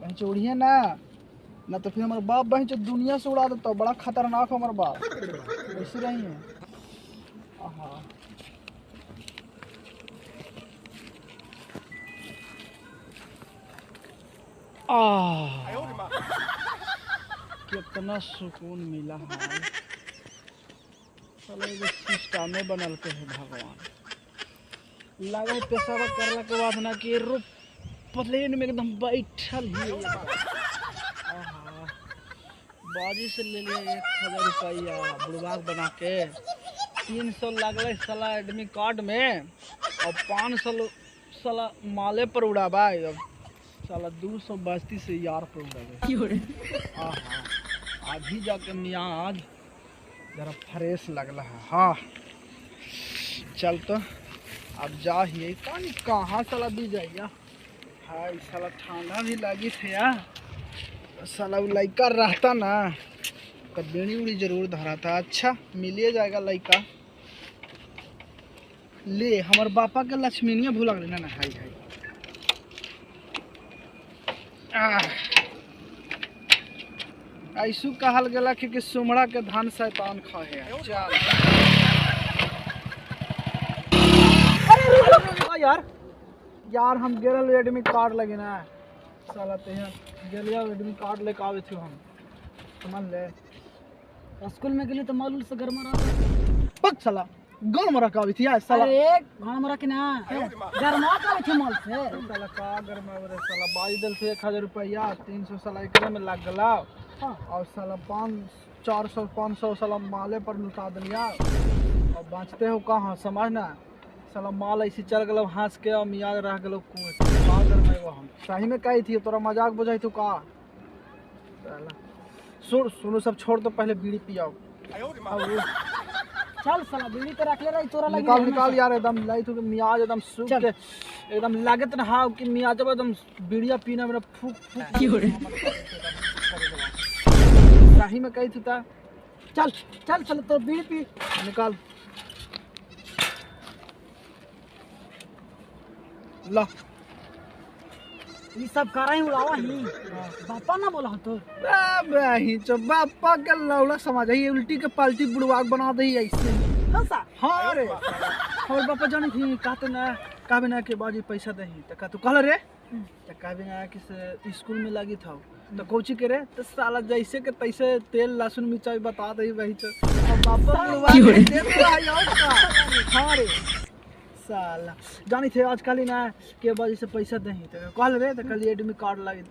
बहन चो उड़िए ना, ना तो फिर हमारे बाप बहन चो दुनिया से उड़ा देता, बड़ा खतरनाक हमारे बाप। ऐसे रही है। आहा आह, कितना सुकून मिला है। साला एगो सिस्टमे बनल के है भगवान। लगे पेशाबा करला के बाद ना कि प्लेन में एकदम बैठल ही। आहा, बाजी से ले लिया 1000 रुपया बुढ़बाग बना के। 300 लगल साला एडमिट कार्ड में और 500 साला माले पर उड़ाबा। अब साला 200 बस्ती से यार पर उड़ाबे। आहा, अभी जाके मियाज जरा फ्रेश लगल है। हाँ चल तो अब जा ही कहाँ कहाँ साला भी जाइया। हाँ साला ठंडा भी लगी थे यार। साला वो लड़का रहता ना तो बीड़ी उड़ी जरूर धरा था। अच्छा मिलिए जाएगा लड़का। ले हमार बापा के लक्ष्मीनिया भूला गए ना। हाय हाय ऐसू कहल गया कि सुमड़ा के धान शैतान खाए। चल अरे यार यार हम गेल एडमिट कार्ड लगे ना साला ते गेलिया एडमिट कार्ड लेके आवे थे हम, समझ ले। स्कूल में गेली तो मालूम से गरमा रहा पक साला गरमा रखा आवे थी यार साला। अरे गरमा के ना गरमा का आवे थी माल से साला। का गरमा रे साला बाई देल थे 1000 रुपया 300 साला एकरे में लग गला। और साला 400 500 साला माले पर लुटा दिलिया। और बचते हो कहाँ समझ ना। साला माल ऐसे चल गलो हंस के और मियाज रह गलो कुएं का गरमाइबो हम। सही में कही थी तोरा मजाक बुझाई तू का। साला सुन सुनो सब छोड़ दो, पहले बीड़ी पियाओ। चल साला बीड़ी तो रख ले रही तोरा लगी। निकाल निकाल यार एकदम लाई तू मियाज एकदम सूख के एकदम लागत ना हाव कि मियाज एकदम बीड़िया पीना मेरा फूक फूक। सही में कही थी ता। चल चल चल तो बीड़ी पी निकाल ला। ये सब करा ही उड़ावा ही बापा ना बोला तो ही तो बापा के लौड़ा समझ आई उल्टी के पाल्टी बुढ़वाक बना दे ऐसे। हाँ सा हाँ रे और बापा जानी थी कहते ना कहबे ना के बाजी पैसा दही तो कह तू कहल रे तो कहबे ना कि से स्कूल में लगी था तो कोची के रे तो साला जैसे के तैसे तेल लहसुन मिर्चाई बता दही वही तो बापा बुढ़वाक दे दे और का। हाँ रे साला जानी थे आजकल ही ना के बाजी से पैसा दही तो कहल रे तो कल एडमिट कार्ड लगे।